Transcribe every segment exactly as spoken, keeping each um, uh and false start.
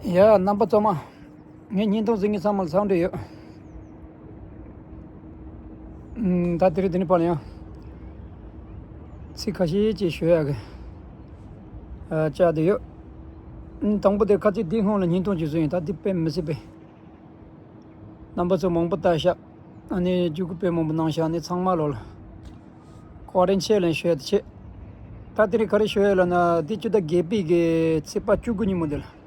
ཡ། རྣམ་པ་ཚང་མ། ངའི་བརྙན་ཐུང་གཟིགས་མཁན་ཚང་མ་ལ་འཚམས་འདྲི་ཡོད། ཨུམ། ད་དེ་རིང་འདི་ནས་ཕར་ལ་ཡང་ཚིག་ཁ་ཤས་ཅིག་ཞུ་ཡག་གི་ཨ་བཅར་བསྡད་ཡོད། ཨུམ། དང་པོ་དེ་ཁ་ཚིག་འདིའི་སྔོན་ལ་བརྙན་ཐུང་ཅིག་བཟོས་ཡིན། ད་འདི་དཔེ་མི་སྲིད་པས། རྣམ་པ་ཚོ་མང་པོ་ལྟ་ཤག་ཨ་ནི་བརྒྱུད་སྐུར་དཔེ་མང་པོ་གནང་ཤག་ཨ་ནི་ཚང་མ་ལོ་ལ་བཀའ་དྲིན་ཆེ་ལན་ཞུ་ཡག་དེ་བྱས། ད་དེ་རིང་ག་རེ་ཞུ་ཡག་ལབ་ན། འདི་སྤྱི་ཟླ་བརྒྱད་པའི་གི་ཚེས་པ་བཅུ་དགུ་ཉིན་མོ་འདི་ལ།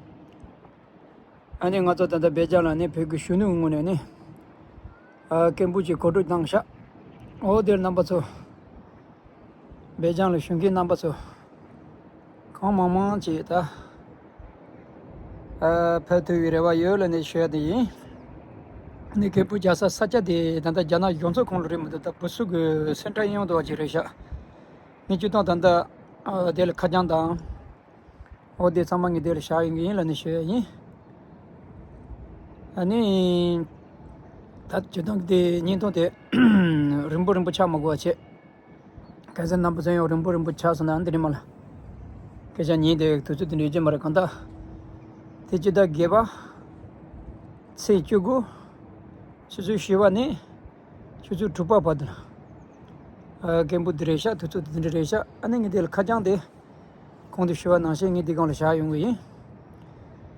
ཨ་ནི་ང་ཚོ་ད་ལྟ་སྦེལ་ཇམ་ལ་ནི་བོད་ཀྱི་གཞོན་ནུའི་ངོས་ནས་ནི་ཨ་སྐད་འབོད་ཅིག་གོ་སྒྲིག་བཏང་ཤག་འོ་དེར་རྣམ་པ་ཚོ། སྦེལ་ཇམ་ལ་བཞུགས་མཁན་རྣམ་པ་ཚོ། གང་མང་མང་ཅིག་ད་ཨ་ཕེབས་ཐུབ་པའི་རེ་བ་ཡོད་ལབ་ནས་ཞུ་ཡག་དེ་ཡིན། ནི་སྐད་འབོད་རྒྱག་ས་ས་ཆ་དེ་ད་ལྟ་རྒྱ་ནག་གཞུང་ཚབ་ཁང་ལ་རེད་མི་འདུག་ད་བུ་སུ་གི་སེན་ཊར་ཡོང་དུ་བ་ཅིག་རེད་ཤག་ནི་སྤྱིར་བཏང་ད་ལྟ་ཨ་དེ་ལ་ཁ་བྱང་དང་། འོ་དེ་ཚང་མ་ངས་དེ་ལ་བཞག་ཡོང་གི་ཡིན་ལབ་ནས་ཞུ་ཡག་ཡིན། ཨ་ནི། ད་སྤྱིར་བཏང་དེ་བརྙན་ཐུང་དེ་རིང་པོ་རིང་པོ་ཆགས་མ་དགོས་པ་བྱས། གལ་སྲིད་རྣམ་པ་ཚོ་ཡང་རིང་པོ་རིང་པོ་ཆགས་སོང་ན་འདི་རིང་མ་ལ་སྐད་ཆ་ཉན་དེ་དུས་ཚོད་དེ་འདྲ་ཡོད་ཀྱི་མ་རེད། གང་ལྟར་དེ་སྤྱི་ཟླ་བརྒྱད་པ་ཚེས་བཅུ་དགུ་ཆུ་ཚོད་བཞི་པ་ནས་ཆུ་ཚོད་དྲུག་པ་བར་དུ་ལ་ཨ་སྐད་འབོད་འདི་རེད་ཤག་དུས་ཚོད་དེ་འདི་འདྲ་རེད་ཤག་ཨ་ནི་ངས་དེ་ལ་ཁ་བྱང་དེ་གོང་དུ་ཞུས་པ་ནང་བཞིན་ངས་འདི་སྒང་ལ་བཞག་ཡོང་གི་ཡིན།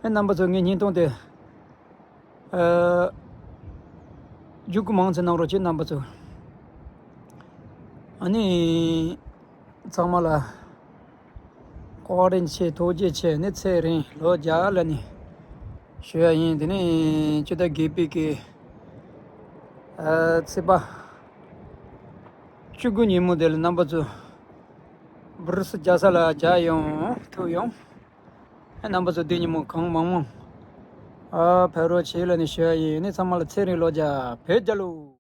ཨ་རྣམ་པ་ཚོ་ངའི་བརྙན་ཐུང་དེ་ཨ་བརྒྱུད་སྐུར་མང་ཙམ་གནང་རོགས་བྱེད། རྣམ་པ་ཚོ། ཨ་ནི་ཚང་མ་ལ་བཀའ་དྲིན་ཆེ་ཐུགས་རྗེ་ཆེ། ནི་ཚེ་རིང་ལོ་བརྒྱ་ལ་ནི་ཞུ་ཡག་ཡིན། དེ་ནི་སྤྱི་ཟླ་བརྒྱད་པའི་གི་ཨ་ཚེས་པ་བཅུ་དགུ་ཉིན་མོ་དེ་ལ་རྣམ་པ་ཚོ་བུ་རུ་སུ་རྒྱ་ས་ལ་རྒྱ་ཡོང་ཐུབ་ཡོང་། རྣམ་པ་ཚོ་འདི་ཉིན་མོ་གང་མང་མང་ཨ་ཕེབས་རོགས་བྱེད་ལབ་ནས་ཞུ་ཡག་ཡིན། ནི་ཚང་མ་ལ་ཚེ་རིང་ལོ་བརྒྱ། བོད་རྒྱལ་ལོ།